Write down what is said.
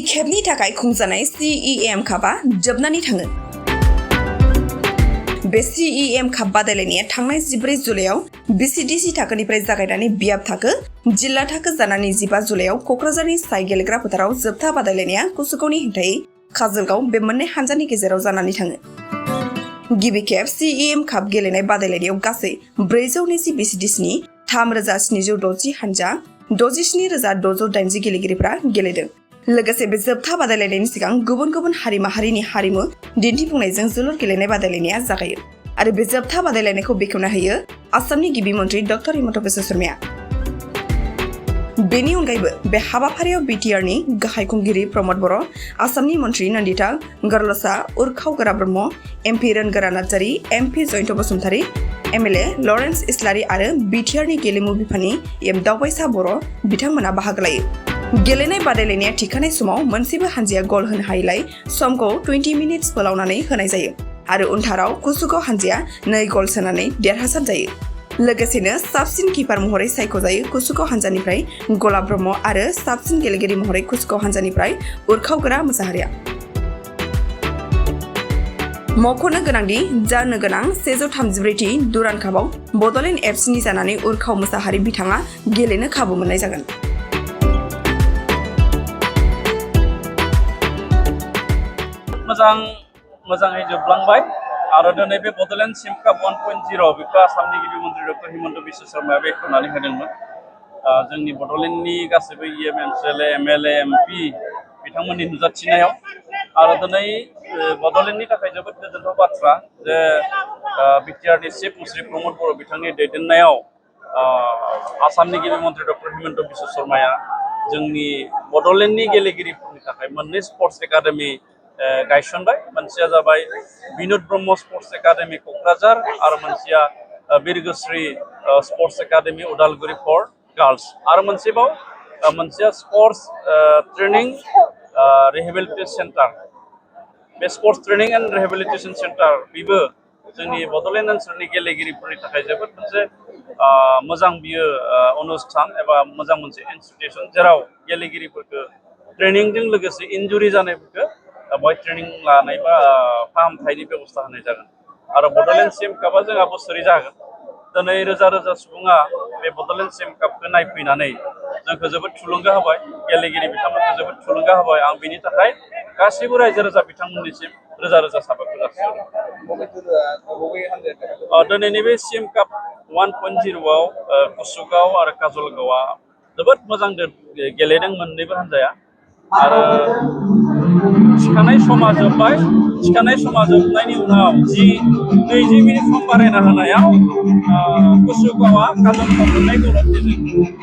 खेबनि थाखाय खुंजानाय CEM कापआ जोबनानै थाङो। बे CEM काप बादायलायनाया थांनाय 14 जुलाइआव BCDC थाखोनिफ्राय जागायनानै बियाब थाखो, जिल्ला थाखो जानानै 15 जुलाइआव क'क्राझारनि साइ गेलेग्रा फोथाराव जोबथा बादायलायनाया कुसुगावनि हेंथायै काजलगाव बे मोननै हानजानि गेजेराव जानानै थाङो। गिबि खेब CEM काप गेलेनाय बादायलायनायाव गासै 420 BCDCनि 3760 हानजा 67,680 गेलेगिरिफ्रा गेलेदों। लोगोसे बे जोबथा बादायलायनायनि सिगां गुबुन गुबुन हारि माहारिनि हारिमु दिन्थिफुंनायजों जोलुर गेलेनाय बादायलायनाया जागायो आरो बे जोबथा बादायलायनायखौ बेखेवना होयो आसामनि गिबि मन्थ्रि डक्टर हिमन्त बिश्व शर्माया। बेनि अनगायैबो बे हाबाफारियाव BTRनि गाहाय खुंगिरि प्रमद बर', आसामनि मन्थ्रि Nandita Gorlosa, Urkhao Gwra Brahma, MP Rongwra Narzary, MP Jayanta Basumatary, MLA Lawrence Islary आरो BTRनि गेलेमु बिफाननि दावबायसा बर' बिथांमोना बाहागो लायो। गेलेनाय बादायलायनाया थिखानाय समाव मोनसेबो हानजाया गल होनो हायैलाय समखौ 20 मिनिट्स फोलावनानै होनाय जायो आरो उनथाराव कुसुगाव हानजाया 2 गल सोनानै देरहासार जायो। लोगोसेनो साबसिन किपार महरै सायख'जायो कुसुगाव हानजानिफ्राय गलाब ब्रह्म आरो साबसिन गेलेगिरि महरै कुसुगाव हानजानिफ्राय उरखावगोरा मोसाहारिया। मख'नो गोनांदि जानो गोनां 134थि दुरान्ड कापआव बड'लेण्ड FCनि जानानै उरखाव मोसाहारि बिथाङा गेलेनो खाबु मोननाय जागोन। मोजाङै जोबलांबाय आरो दिनै बे बड'लेण्ड सेम काप 1.0 बेखौ आसामनि गिबि मन्थ्रि डक्टर हिमन्त बिश्व शर्माया बेखेवनानै होदोंमोन। जोंनि बड'लेण्डनि गासैबो MLA, MLA, MP बिथांमोननि नुजाथिनायाव आरो दिनै बड'लेण्डनि थाखाय जोबोद गोजोनथाव बाथ्रा जे BTRनि चिफ मन्थ्रि प्रमद बर' बिथांनि दैदेननायाव आसामनि गिबि मन्थ्रि डक्टर हिमन्त बिश्व शर्माया जोंनि बड'लेण्डनि गेलेगिरिफोरनि थाखाय मोननै स्पर्ट्स एकाडेमि गायसनबाय। मोनसेया जाबाय बिनोद ब्रह्म स्पर्ट्स एकाडेमि क'क्राझार आरो मोनसेया Birgosri sports academy Udalguri for girls आरो मोनसेया स्पर्ट्स ट्रेनिं रिहेबिलिटेसन सेन्टार। बे sports training and rehabilitation centre बेबो जोंनि बड'लेण्ड ओनसोलनि गेलेगिरिफोरनि थाखाय जोबोद मोनसे मोजां बियो अनुस्थान एबा मोजां मोनसे इनस्टिटिउसन जेराव गेलेगिरिफोरखौ ट्रेनिंजों लोगोसे इन्जुरि जानायफोरखौ बेवहाय ट्रेनिं लानाय बा फाहामथायनि बेबस्था होनाय जागोन। आरो बड'लेण्ड सेम कापआ जोंहा बोसोरै जागोन। दिनै रोजा रोजा सुबुङा बे बड'लेण्ड सेम कापखौ नायफैनानै जोंखौ जोबोद थुलुंगा होबाय, गेलेगिरि बिथांमोनखौ जोबोद थुलुंगा होबाय। आं बिनि थाखाय गासैबो रायजो राजा बिथांमोननिसिम रोजा रोजा साबायखर जासिहरो। दिनैनि बे सेम काप 1.0आव कुसुगाव आरो काजलगावआ जोबोद मोजां गेलेदों मोननैबो हान्जाया आरो थिखानाय समा जोबनायनि उनाव 20 मिनिट सम बारायना होनायाव कुसुगावआ काजलगावखौ 2 गल